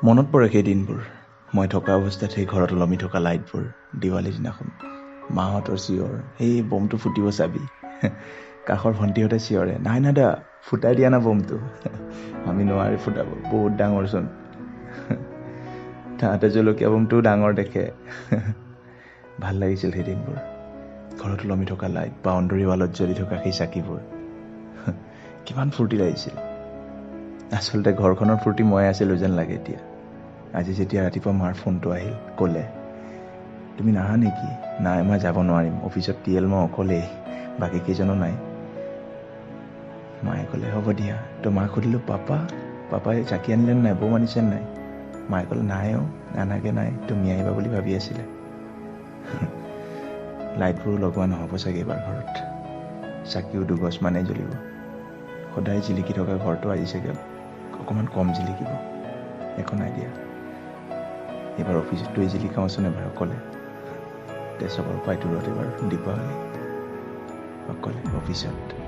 মনত পৰে সেই দিনবোৰ, মই থকা অৱস্থাত সেই ঘৰত ওলমি থকা লাইটবোৰ। দিৱালী দিনাখন মাহঁতৰ চিঞৰ, সেই বমটো ফুটিব চাবি। কাষৰ ভণ্টিহঁতে চিঞৰে, নাই নাই দা, ফুটাই দিয়া না বমটো, আমি নোৱাৰি ফুটাব, বহুত ডাঙৰচোন। তাহাঁতে জলকীয়া বমটোও ডাঙৰ দেখে। ভাল লাগিছিল সেই দিনবোৰ। ঘৰত ওলমি থকা লাইট, বাউণ্ডৰী ৱালত জ্বলি থকা সেই চাকিবোৰ, কিমান ফূৰ্তি লাগিছিল। আচলতে ঘৰখনৰ ফূৰ্তি মই আছিলোঁ যেন লাগে এতিয়া। আজি যেতিয়া ৰাতিপুৱা মাৰ ফোনটো আহিল, ক'লে তুমি নাহা নেকি? নাই, মই যাব নোৱাৰিম, অফিচত টি এল মই অকলেই, বাকী কেইজনো নাই। মায়ে ক'লে হ'ব দিয়া। তো মাক সুধিলোঁ, পাপা, পাপাই চাকি আনিলে নাই, বম আনিছে নাই? মায়ে ক'লে নাই অ', নানাগে নাই, তুমি আহিবা বুলি ভাবি আছিলে। লাইটবোৰো লগোৱা নহ'ব চাগে এইবাৰ ঘৰত, চাকিও দুগছ মানেই জ্বলিব। সদায় জিলিকি থকা ঘৰটো আজি চাগে অকণমান কম জিলিকিব। একো নাই দিয়া, এইবাৰ অফিচতটোৱে জিলিকাওঁচোন এবাৰ অকলে। তেজবৰ পাই দূৰত এইবাৰ দীপাৱলী অকলে অফিচত।